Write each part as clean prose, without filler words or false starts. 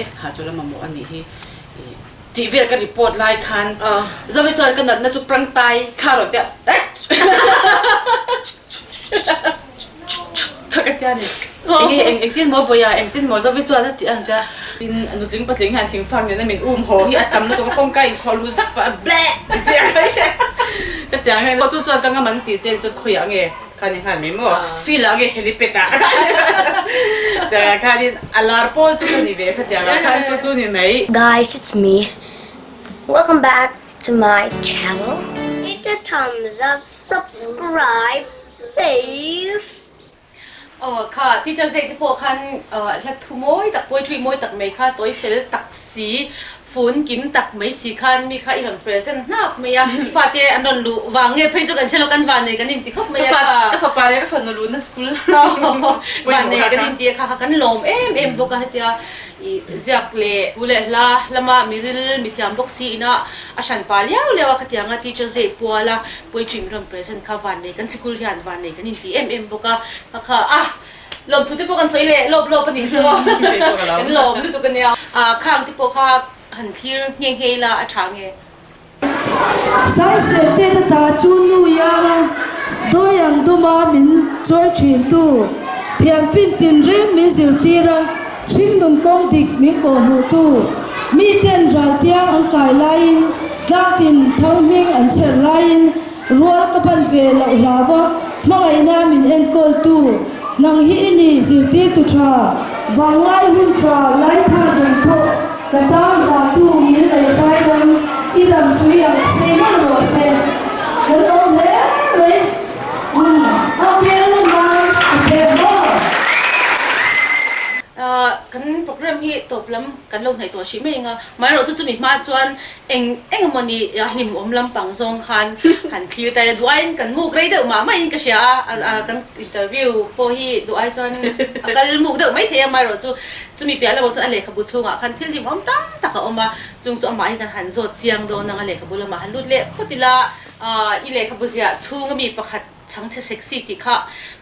e, hahchawlh a mamawh a nih hi ih tih vel ka report lai khan Zoe chuan ka natna chu prangtai kha rawn tia kha ka tia ni. Enge eng engtin maw Bawiha engtin maw Zoe chuan a ti a tia tin nutling patling hian thingfak nena min um haw hi a tam lutuk a kawngka inkhawh lu zak pah a bleh ti chiah ka hria ka tia ang hian chu chuan ka ngam an tih che chuan khawiah nge Kha ni nghal mai maw? Field ah nge helipad ah tiangah khanin a lar pawl chu ka ni ve kha tiangah khan chu chu ni mai. Guys it's me welcome back to my channel hit the thumbs up subscribe save. Aw kha teacher zai te pawh khan hla thu mawi tak poetry mawi tak mai kha tawi fel tak si Phone kim tak mai si khan mi kha i rawn present hnap mai a, i fate an rawn luh vang nge phei chu kan hre lo kan van nei kan inti khawp mai a kha. Ka fapa leh ka fanu luhna school van nei kan inti a kha kha kan lawm em em bawk a hetia i ziak leh thu leh hla lama miril mithiam bawk si ina a hran pa liau liau a khatianga teacher zai pual a poetry min rawn present kha van nei kan sikul hian van nei kan inti em em bawk a kha kha a Lawmthu te pawh kan sawi leh lawp lawp a nih chu kan lawm lutuk a nia. Khang te pawh kha han thlir nghe nghe ila a tha nge. Saisel te ta ta chu nu ianga dawi ang duma min chawi thin tu, thiam fin tin reng min zirtir a, hringnun kawng dik min kawhhmuh tu, mi ten ral tiang an kai laiin tlang tin thang hming an chher laiin Rual ka ban ve loh hlau a, hmangaihna min enkawl tu, nang hi i ni zirtirtu tha, vanglai hun tha lai tha zawng pawh ka tan hla tu min lei zai dam, i dam hrui ang sei mawlh rawh se. Kan awm hle mai, umm a hmel na nan a pek maw? Kan program hi tawp lam kan lo hnaih tawh hrih mai ang a, amaherawhchu chumi hma chuan Eng eng emaw ni a hlimawm lampang zawng khan han thlir ta ila duh aiin kan muk rei deuh mah mahin ka hria a, kan interview pawh hi duh ai chuan a kal muk deuh mai thei a, amaherawh chu chumi piah lamah chuan a lehkhabu chhungah khan thil hlimawm tam tak a awm a, chung chu amah hi kan han zawt chiang dawn ang a lehkhabu lamah han lut leh phawt ila i lehkhabu ziah chhunga mi pakhat Chhangchhe sexy tih kha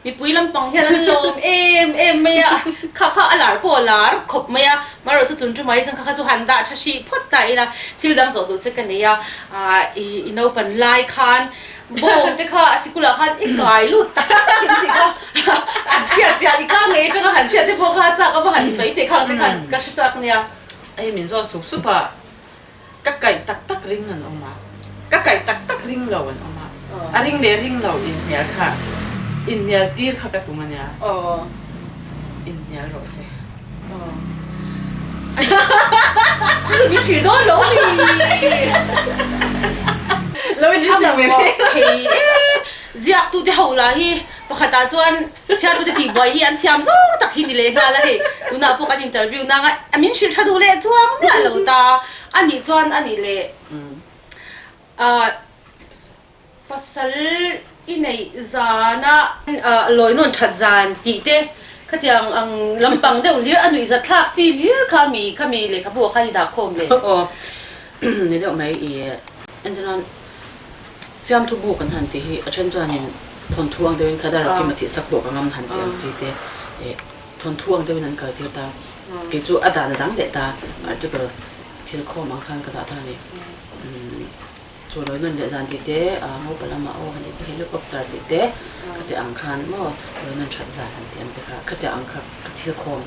mipui lampang hian an lawm em em mai a, kha kha a lar pawh a lar khawp mai a, marawh chu tun tumah hi chuan kha kha chu han dah tha hrih phawt ta ila, thil dang zawh duh che ka nei a, i i naupan lai khan bawng te kha a sikulah khan i kai lut tak tak in tih kha an hriat chian i kang ngei atanga han hriat te pawh kha chak a va han sawi teh khang te khan ka hre chak nia. Hei min zawt sup sup a. Ka kaih tak tak ring an awm a, ka kaih tak tak ring lo an awm a, a ring leh ring lo inhnial kha, inhnial tir kha ka tum a nia, inhnial rawh se. Chu min hrilh dawn lo ni. Lo in ri ve thei e. Ziaktute ho lah hi pakhatah chuan Chhiartute tihbuai hi an thiam zawng tak hi ni leh nghal a hei. Tunah pawh kan interview nang a min hrilh tha duh leh chuang miah lo ta. A nih chuan a nih leh pasal i neih zana lawi nawn that zan tih te khatiang ang lampang deuh hlir a nuih zat thlak chi hlir kha mi khami lehkhabu ah khan i dah khawm le. Aw ni deuh mai i entirnan Fiamthu bu kan han tih hi a then chuanin thawnthu ang deuhin kha dar kim a thih sak pawh ka ngam han tih ang chi te ih thawnthu ang deuhin an kal tir ta. Kei chu a dan a dang leh ta article thil khawm ang khan ka dah ta a ni. Chu lawi nawn leh zan tih te ngopa lama aw han tih te helicopter tih te khati ang khan maw lawi nawn that zan han tih ang te kha khati ang kha ka thil khawm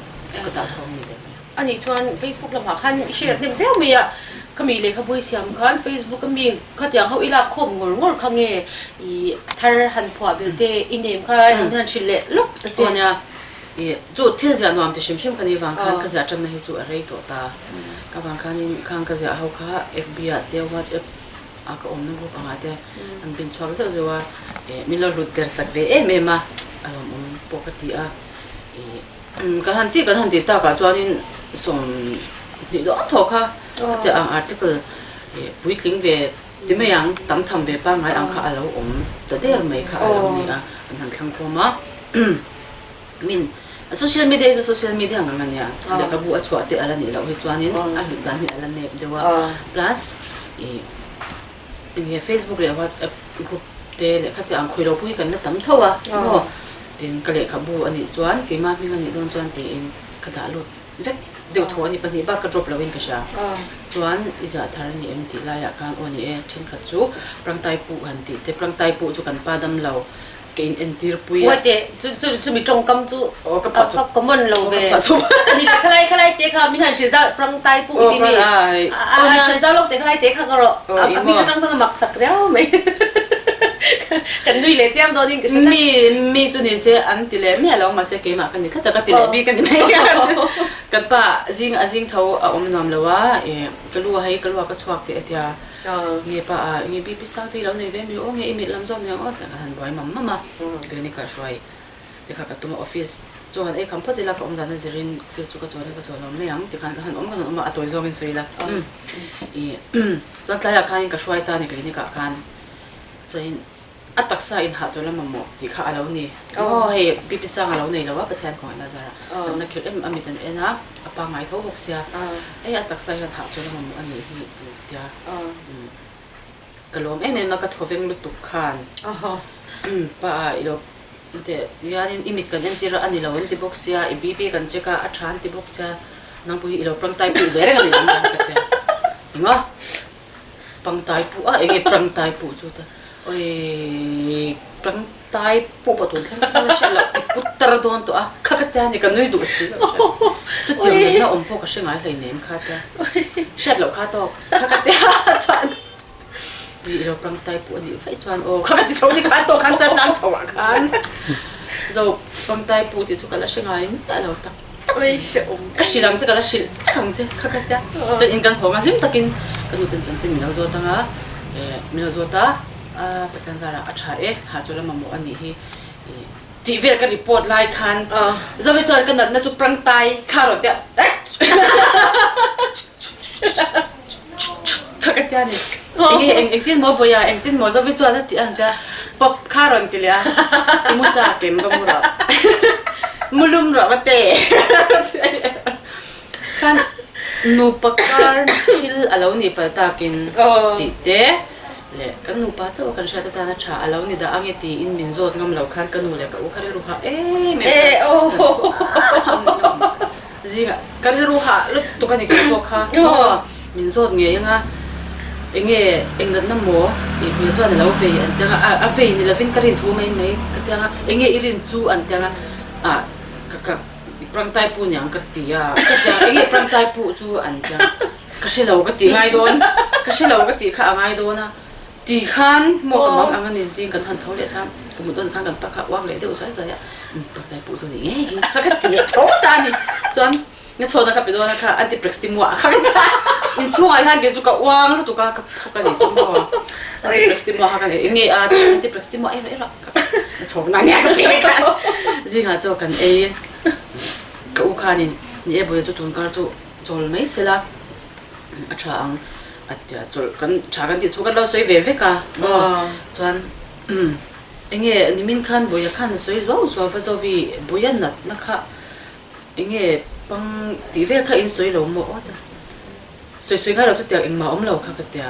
ka dah khawm ni leh mai. A nih chuan Facebook lamah khan i share hnem viau mai a, ka mi lehkhabu i siam khan Facebook a mi khatiang ho i lak khawm ngawr ngawr kha nge i a thar han phuah belh te i nem kha han han hrilh leh lawk ta che. Aw nia, i chu thil ziah nuam ti hrim hrim ka ni vang khan ka ziah tanna hi chu a rei tawh ta. Ka vang khanin khang ka ziah ho kha FB ah te WhatsApp ah ka awmna group angah te an bin chhuak zeuh zeuh a, min lo hlut der sak ve em em a, a lawmawm pawh ka ti a, i. Kan han tih kan han tih takah chuanin 20 dawn thaw kha ka ti ang article puitling ve ti mai ang tam tham ve pangngai ang kha a lo awm ta der mai kha a lo ni a an han thlang khawm a min social media hi chu social media ang ang a nia lehkhabu a chhuah te a la nih loh hi chuanin a hlut dan hi a la nep deuh a plus ih enge Facebook leh WhatsApp group te lehkha te ang khawi lo pawh hi kan la tam tho a maw. Tin, ka lehkhabu a nih chuan keimah hming a nih dawn chuan tiin ka dah lut. vek deuh thaw a ni pahnih bak ka drop loin ka hria. Chuan i ziah thar a ni em tih laiah khan aw ni e, thenkhat chu Prangtai Puh han tih te, Prangtai Puh chu kan pa dam lo ka in entir pui a. Uaite, chu chu chumi tawngkam chu Aw ka phuah chu. A common lo Aw ka ve. phuah chu. Ni le khalai khalai te kha min han hrilh zau Prangtai Puh Aw i ti mi. Prangtai A a aw nia. hrilh zau lawk te khalai te kha ka rawh. Aw A i a hming maw. atang chuan a mak sak riau mai. Kan nui leh chiam dawnin ka hre tlat. Mi mi chu ni se an ti leh miah lo mahse keimah ka ni tlat a ka ti leh bik a ni mai a chu. Kan pa zing a zing tho a awm nuam lo a ih ka lu a hei ka lu a ka chhuak teh a tia nge pa a nge BP sang te hi lo nei ve mi aw nge i mit lam zawk nia aw tih ka han buai mam mam a clinic ah hruai te kha ka tum a office chu han ei kham phawt ila ka awm dan a zirin office chu ka chawl a ka chawl lo mai ang tikhan ka han awm ka han awm a a tawi zawngin sawi ila ih chuan tlaiah khanin ka hruai ta a ni clinic ah khan chuanin A taksa inhahchawl a mamawh tih kha a lo ni. Aw hei BP sang a lo nei lo a Pathian khawngaihna zarah damna khirh em a mit an en a, a pangngai tho bawk sia. Hei a taksa hian hahchawl a mamawh a nih hi an tia. Ka lawm em em a ka thaw veng lutuk khan pa a i lo teh tihianin i mit kan entir a a ni lo an ti bawk sia, i BP kan check a a tha an ti bawk sia, nangpawh hi i lo prangtai pui ve reng a ni ang ka tia. Engah? Pangtai puh a enge prangtai puh chu ta oi prangtai puh pawh tun thleng khan a hriat loh i put tar dawn tawh a kha ka tia ni ka nui duh si loh hriat chutiang natna awm pawh ka hre ngai hleinem kha tia hriat loh kha tawk kha ka tia chuan i ilo prangtai puh a nih vaih chuan aw kha ka ti chho ni kha tawk khan chuan tlang chho ah khan zo prangtai puh tih chu ka la hre ngai miah lo tak. Ka hrilh ang che, ka la hrilh vek ang che, kha ka tia. Kan in kan hawng a, hlim takin ka nu ten chanchin min lo zawt ang a, eh min lo zawt a, a Pathian zarah a tha e, hahchawl a mamawh a nih hi ih tih vel ka report lai khan Zoe chuan ka natna chu prangtai kha rawn tia Kha ka tia ni. Enge eng engtin maw Bawia engtin maw Zovi chuan a ti a tia pop kha rawn ti leh a i mu chak em va mu rawh mu lum rawh va te khan nupa kar thil a lo nih palh takin tih te leh kan nupa chauh a kan hriat atana tha a lo ni dah ange tiin min zawt ngam lo khan ka nu leh ka u kha rilru hah em em khan Zingah ka rilru hah lutuk a ni kei pawh kha maw min zawt ngei anga enge eng natna maw i pui chuan a lo vei an ti anga a vei ni lovin ka rin thu mai mai ka ti anga enge i rin chu an ti anga ah ka ka prangtai pu niang ka ti a ka ti anga enge prangtai pu chu an ti anga ka hre lo ka ti ngai dawn ka hre lo ka tih kha a ngai dawn a. Ti khan maw ka mang ang a ni zing kan han tho leh ta, ka mut dawn khan kan pak a uak leh deuh zuai zuai a, umm paknai puh chu ni ngei hi kha ka ti leh tho ta a ni. Chuan na chhuahna kha pe dawn a kha antiprex ti muah kha ka ti a, inchhungah hian kei chu ka uang lutuk a, ka phawk a ni chu maw antiprex ti muah kha ka nei eng nge a antiprex ti muah ei rawh ei rawh na chhawkna ania ka pe kha zingah chaw kan ei ka u khanin ni e bawiha chu tunkar chu chawl mai sela. A tha ang a tia chawlh kan tha kan tih thu kan lo sawi ve vek a maw chuan enge nimin khan Buia khan a sawi zuau zuau va Zovi Buia natna kha enge pang tih vel kha in sawi lo maw aw ta sawi sawi ngai lo chu tiang engmah awm lo kha ka tia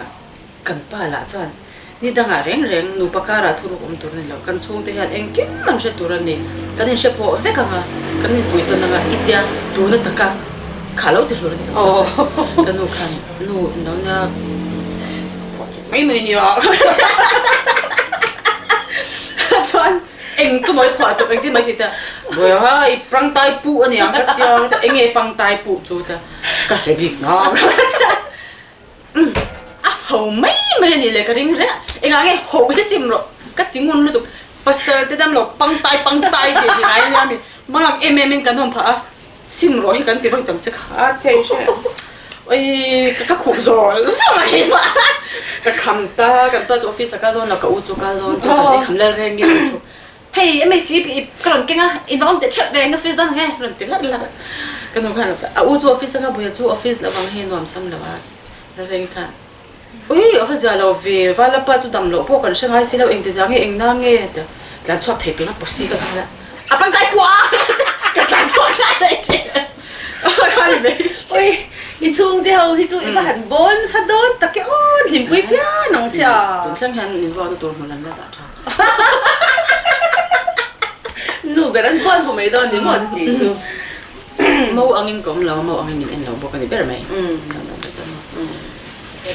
kan pa lah chuan ni dangah reng reng nupa karah thuruk awm tur a ni lo kan chhungte hian engkim an hre tur a ni kan inhre pawh vek ang a kan inpui tawn ang a i tia tuna taka kha lo ti hlur a ni ka ka nu khan nu lo nia phuah chuk mai mai nia chuan eng chu mawi phuah chuk engtin mai ti ta bawiha i prangtai puh a niang ka tia eng nge pangtai puh chu ta ka hre bik nghak Umm a ho mai mai a nih le ka ring reng a, engah nge ho hi sim rawh ka ti ngun lutuk, pasal te dam lo pangtai pangtai tih ti ngai ania mi mangang em em in kan awm phah a, sim rawh hi kan ti vawi tam che kha thei hre oi ka ka khuh zawl zawl a keimah ka kham ta kan pa chu office a kal dawn lo ka u chu kal dawn chu kan ei kham lal reng nge chu. Hei MHC ip ka rawn keng a, in va awm teh ṭheuh ve, in office dawn ang e, rawn ti larh larh a. Ka nu khan a u chu office anga buai chu office lo vang hei nuam sam lo a, Rareng khan Ui a va zia lo ve, Valapa chu dam loh pawh kan hre ngai si lo, engti zia nge eng na nge a ti a, tlan chhuak thei tuna posi ka nghal a, a pantai puah a, ka tlan chhuak nghal daih a kha ni mai. Ui i chhungte ho hi chu i va han bawn nasa dawn tak e aw, hlimpui phian ang che a. Tun thleng hian min vuakna tur hmu lan la dah ṭha. Nu ber an buan bu mai dawn ni maw chu tih chu. Mo angin ka awm lo a, mo angin min en lo bawk a ni ber mai.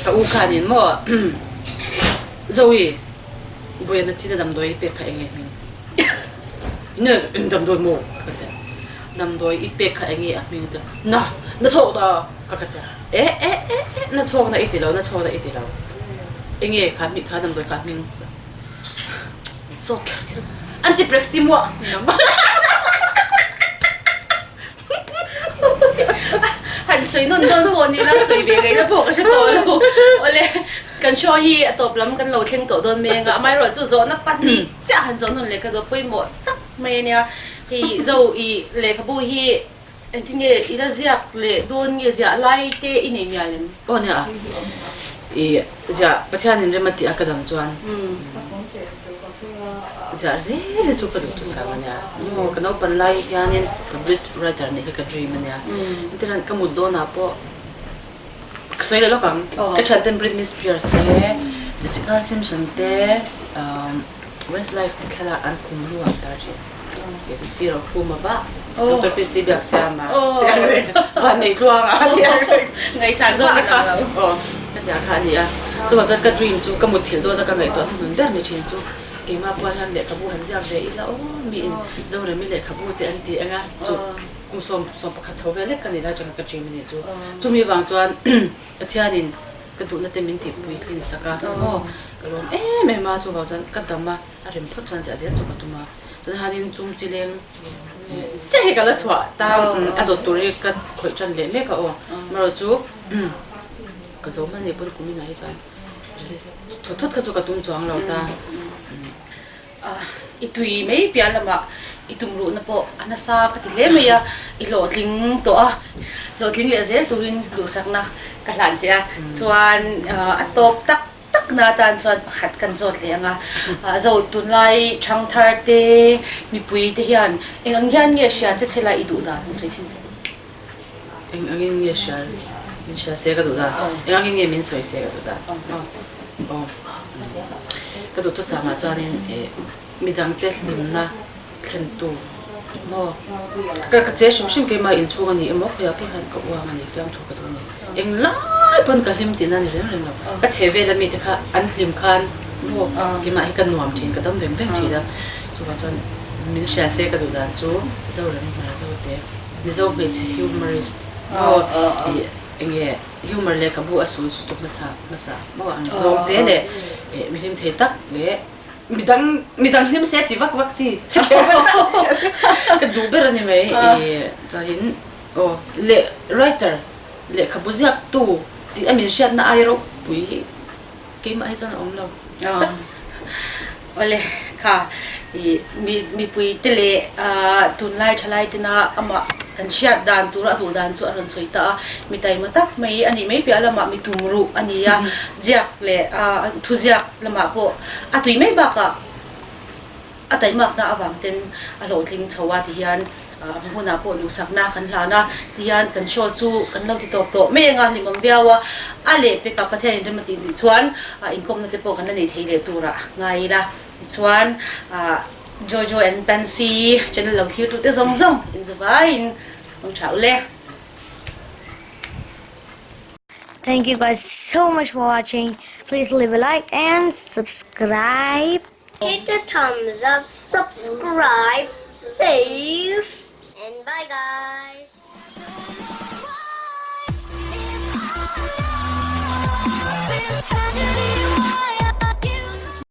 Ka u khanin maw Zoe Buiana chin a damdawi i pek kha eng nge hming? Ne eng damdawi maw? Ka ti a. Damdawi i pek kha eng nge a hming a ti a. Na, na chhawk ta ka ka ti a. E e e e na chhawk na i ti lo, na chhawk na i ti lo. Eng nge kha hming kha damdawi kha hming? Zawt kher kher a. Antiprex ti muah ni lo maw? Han sawi nawn dawn pawh ni la, sawi ve ngaihna pawh ka hre tawh lo. Awle, kan show hi a tawp lam kan lo thleng tawh dawn mai anga, amaherawh chu zawhna pahnih chiah han zawh nawn leh ka duh pawimawh tak mai a nia. Hei zo i lehkhabu hi engtin nge i la ziak leh dawn nge ziah lai te i nei mial em? Aw nia, i ziah Pathianin rem a tih a ka dang chuan. Ziah zel hi chu ka duh thusam a nia. Maw ka naupan lai hianin published writer nih hi ka dream a nia. Engtiran ka mut dawnah pawh ka sawi leh lawk ang. Ka thianten Britney Spears te, Jessica Simpson te, Westlife te thlalak an khum lu ang tar thin. Kei chu sir a khum a vah. Doctor PC Biaksiama tih ang reng. Vanneih tluanga tih ang reng. Ngaihsan zawk i tam lo. Aw ka tih ang kha a ni a. Chuvang chuan ka dream chu ka mutthilh dawna ka ngaihtuah hnuhnun ber ni thin chu. Keimah puan hian lehkhabu han ziak ve ila aw miin Zoremi lehkhabu te an ti eng a, chu kum 11 chho vel lek ka ni lai atanga ka dream a nih chu. Chumi vang chuan Pathianin ka duhna te min tihpui tlin sak a, aw ka lawm em em a, chuvang chuan ka dam a, a rem phawt chuan ziah zel chu ka tum a. Tunah hianin chung chi leng chiah hi ka la chhuah ta, a dawt tur hi ka khawih tan leh mek a aw, amaherawh chu ka zo hman leh pawn kum inah hi chuan Release thut thut kha chu ka tum chuang lo ta. I tui mai piah lamah i tum ruhna pawh a nasa ka ti hle mai a, i hlawhtling tawh a, hlawhtling leh zel turin duhsakna ka hlan che a, chuan a tawp tak tak na atan chuan pakhat kan zawt leh ang a, zo tunlai thangthar te mipui te hian eng ang hian nge hria che chela i duh dan an sawi thin teh? Eng angin nge hria min hria se ka duh dan eng angin nge min sawi se ka duh dan aw ka duh thusangah chuanin eh midangte hlimna thlentu maw ka ka che hrim hrim keimah inchhung a ni emaw khawiah pawh hian ka uang a ni fiamthu ka duh a ni eng lai pawn ka hlim tihna a ni reng reng lo ka chhe vel ami te kha an hlim khan maw keimah hi ka nuam thin ka dam veng veng thin a chuvang chuan min hria se ka duh dan chu Zorem hmar Zote. Mizo hmeichhe humorist maw ih enge humor lehkhabu a sul su tu hmasa hmasa maw ang zawng te leh eh mi hlim thei tak leh midang midang hlim se ti vak vak chi ka duh ber a ni mai ih chuanin aw leh writer lehkhabu ziak tu tih a min hriatna ai ropui hi keimah hi chuan a awm lo. Awle kha i mi mipui te leh tunlai thalai tena amah kan hriat dan tur a duh dan chu a rawn sawi ta a, mi taima tak mai a nih mai piah lamah mi tum ruh a ni a, ziak leh thuziak lamah pawh a tui mai bakah A taimakna avang ten a hlawhtling chho a ti hian a hma hunah pawh duhsakna kan hlan a ti hian kan show chu kan lo ti tawp tawh mai anga hlimawm viau a, a leh pekah Pathian in rem a tih nih chuan inkawmna te pawh kan la nei thei leh turah ngai ila tichuan Jojo and Pansy channel lo thlir tute zawng zawng inzavaiin hmang tha ule. Thank you guys so much for watching. Please leave a like and subscribe. Hit the thumbs up, subscribe, save, and bye guys. Tragedy.